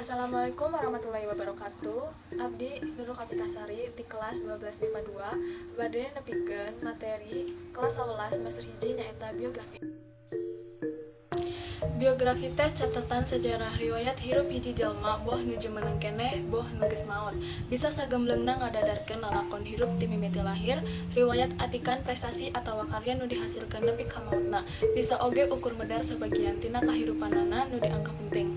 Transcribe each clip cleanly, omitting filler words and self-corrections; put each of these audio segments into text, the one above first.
Assalamualaikum warahmatullahi wabarakatuh. Abdi Nurul Kartikasari di kelas 12 MIPA 2 bade nepikeun materi kelas 11 semester 1, nyaeta biografi. Biografi teh catatan sejarah riwayat hirup hiji jalma, boh nu jumeneng keneh, boh nu geus maot. Bisa sagemblengna ngadadarkeun lalakon hirup ti mimiti lahir, riwayat atikan, prestasi atawa karya nu dihasilkeun nepi ka maotna. Bisa oge ukur medar sabagian tina kahirupanana nu dianggap penting.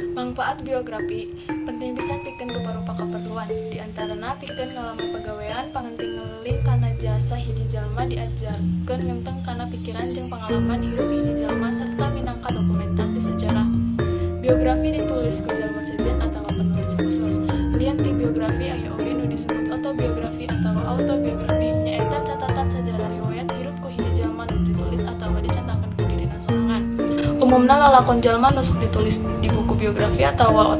Mangpaat biografi penting pisan pikeun rupa-rupa kaperluan, di antarana pikeun ngalamar pagawean, pangenting ngeling kana jasa hiji jalma, diajarkeun ngenteng kana pikiran jeung pangalaman hirup hiji jalma, serta minangka dokumentasi sejarah. Biografi ditulis ku jalma sejen atawa penulis khusus. Lian ti biografi, aya oge nu disebut otobiografi atawa autobiografi, nyaeta catatan sejarah riwayat hirup ku hiji jalma nu ditulis atawa dicatakeun ku dirina sorangan. Umumna lalakon jalma nu sok ditulis di buku biografi atawa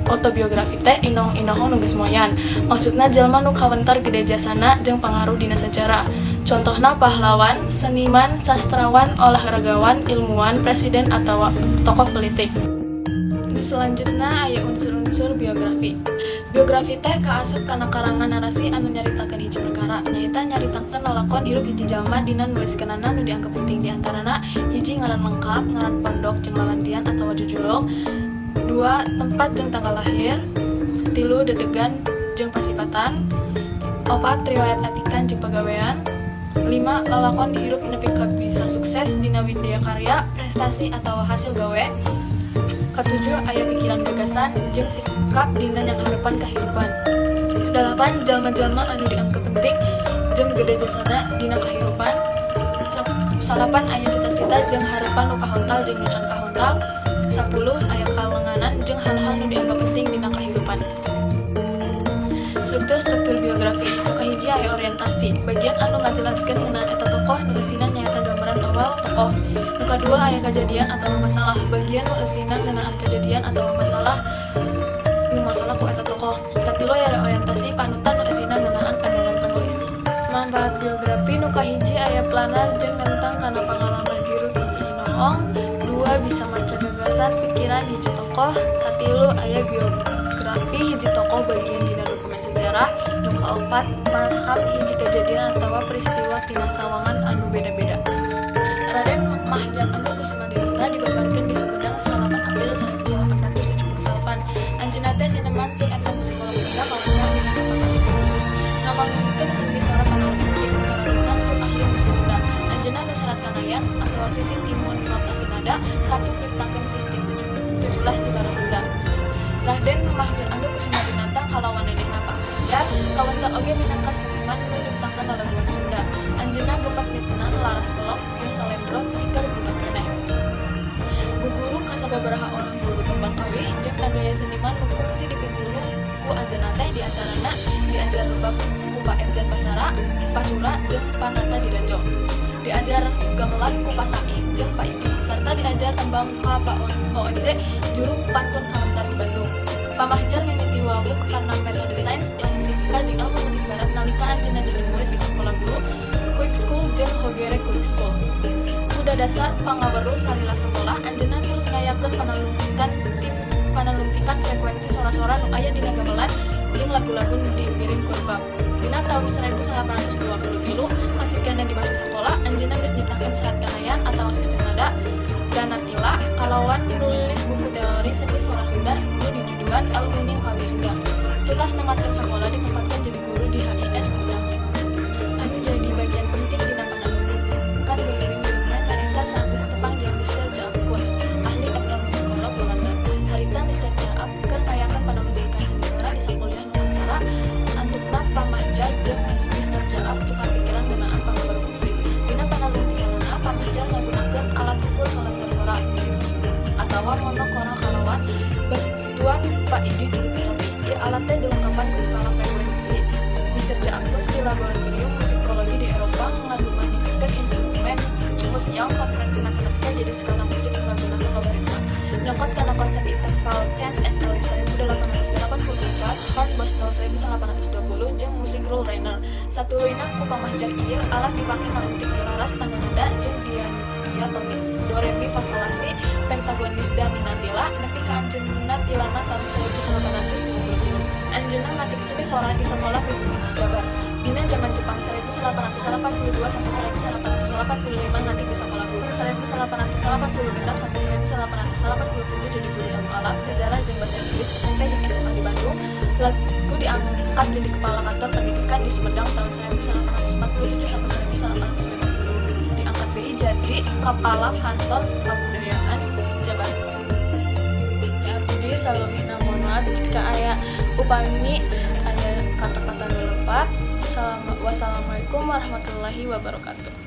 otobiografi teh inohong-inohong nu geus moyan. Maksudna jalma nu kawentar gede jasana jeung pangaruh dina sejarah. Contohna pahlawan, seniman, sastrawan, olahragawan, ilmuwan, presiden atawa tokoh politik. Nu selanjutna aya unsur-unsur biografi. Biografi teh kaasup kana karangan narasi anu nyaritakeun hiji perkara, nyaeta nyaritakeun lalakon hirup hiji jalma dina nuliskeunana nu dianggap penting, di antarana: 1. Ngaran lengkap, ngaran pondok jeung lalandian atawa jujuluk; 2. Tempat jeung tanggal lahir; 3. Dedegan jeung pasipatan; 4. Riwayat atikan jeung pagawean; 5. Lalakon hirup nepi ka bisa sukses dina widya karya, prestasi atawa hasil gawe; 7. Aya pikiran, gagasan jeung sikap dina nyanghareupan kahirupan; 8. Jalma-jalma anu dianggap penting jeung gede jasana dina kahirupan; 9. Aya cita-cita jeung harepan nu kahontal jeung nu can kahontal; 10. Aya kalenganan jeung hal-hal nu dianggap penting dina kahirupan. Struktur-struktur biografi. Nu kahiji aya orientasi, bagian anu ngajelaskeun ngeunaan eta tokoh, nu eusina nyaeta gambaran awal tokoh. Nu kadua aya kajadian atawa masalah, bagian nu eusina ngeunaan kajadian atawa masalah nu masalah ku eta tokoh. Katilu aya reorientasi, panutan nu eusina ngeunaan pandangan penulis. Manfaat biografi: nu kahiji aya planar jeung ngenteng kana pangalaman hirup hiji inohong; 2. Bisa maca gagasan pikiran hiji tokoh; 3. Aya biografi hiji tokoh bagian dina dokumen sejarah; nu kaopat paham hiji kajadian atawa peristiwa tina sawangan anu beda-beda. Raden Mahjar Angga Kusumadinata dibabarkeun di Sumedang 9 April 1878. Anjeunna teh seniman tur etnomusikolog Sunda kawentar dina berbagai khusus. Ngambangkeun seni sora panalungtik karawitan tur ahli musik Sunda. Anjeunna nu serat kanayan atawa sisi timun notasi nada katut nyiptakeun sistem 17 di Laras Sunda. Raden Mahjar Angga Kusumadinata kalawan nenehna, Pak Mahjar, kawentar oge minangka seniman nu nyiptakeun lalaguan Sunda. Anjeunna gemet nitenan laras pelog jeung salendro ti keur budak keneh. Guguru ka sababaraha orang guru tembang kawih jeung nagaya seniman nu kungsi dipiguru ku anjeunna teh, di antarana diajar rebab ku Pak Erjan Basara, Pasura jeung Panata Direjo. Diajar gamelan ku Pak Sai jeung Pak Idi, serta diajar tembang ka Pak Once, juru pantun kawentar di Bandung. Pak Mahjar mimiti wawuh kana metode sains, ilmu fisika jeung ilmu musik barat nalika anjeunna jadi murid di sekolah guru Kweekschool jeung Hogere Kweekschool. Ku dadasar pangaweruh salila sakolah, anjeunna terus ngayakeun panalungtikan frekuensi sora-sora nu aya dina gamelan jeung lagu-lagu nu diiring ku rebab. Dina taun 1923, masih keneh di bangku sakola, anjeunna geus nyiptakeun serat kanayan atawa sistem nada Ganatila kalawan nulis buku teori seni sora Sunda nu dijudulan Elmuning Kawih Sunda. Tutas namatkeun sakola, ditempatkeun jadi guru di HIS Sumedang. Anu jadi bagian penting dina panalungtikan guliring-girungna nyaeta saenggeus tepang jeung Mr. Jaap Kunst, ahli etnomusikolog Walanda. Harita Mr. Jaap keur ngayakeun panalungtikan seni sora di Sakuliah Nusantara, antukna Pak Mahjar jeung Mr. Jaap tukar pikiran ngeunaan pangaweruh musik. Dina panalungtikanana, Pak Mahjar ngagunakeun alat ukur kalentar sora atawa monokoral kalawan bantuan Pak Idi, juru kecapi. Ieu alat teh dilengkapan ku skala frekuensi. Mr. Jaap Kunst di laboratorium musikologi di Eropa ngadumaniskeun instrumen Musiang konferensi matematika jadi skala musik nu ngagunakeun logaritma. Nyokot kana konsep interval Chance and Ellis 1884, Hornbostel 1820, jeung musik rule Reiner. Satuluyna ku Pak Mahjar ieu alat dipake nalungtik pilaras tangga nada jeung diatonis, do re mi fa sol la si, pentagonis da mi na ti la, nepi ka anjeunna tilana taun 1873. Anjeunna ngatik seni sora di Sekolah Pribumi Jabar. Dina zaman Jepang 1882 sampai 1885 ngatik di sekolah guru. 1886 sampai 1887 jadi guru ilmu alam, sejarah jeung bahasa Inggris SMP jeung SMA di Bandung. Lagu diangkat jadi kepala kantor pendidikan di Sumedang tahun 1847 sampai 1850. Diangkat deui jadi kepala kantor kabudayaan Jabar. Ya, abdi saleuwihna mohon maaf jika aya upami aya kata-kata nu lepat. Wassalamualaikum warahmatullahi wabarakatuh.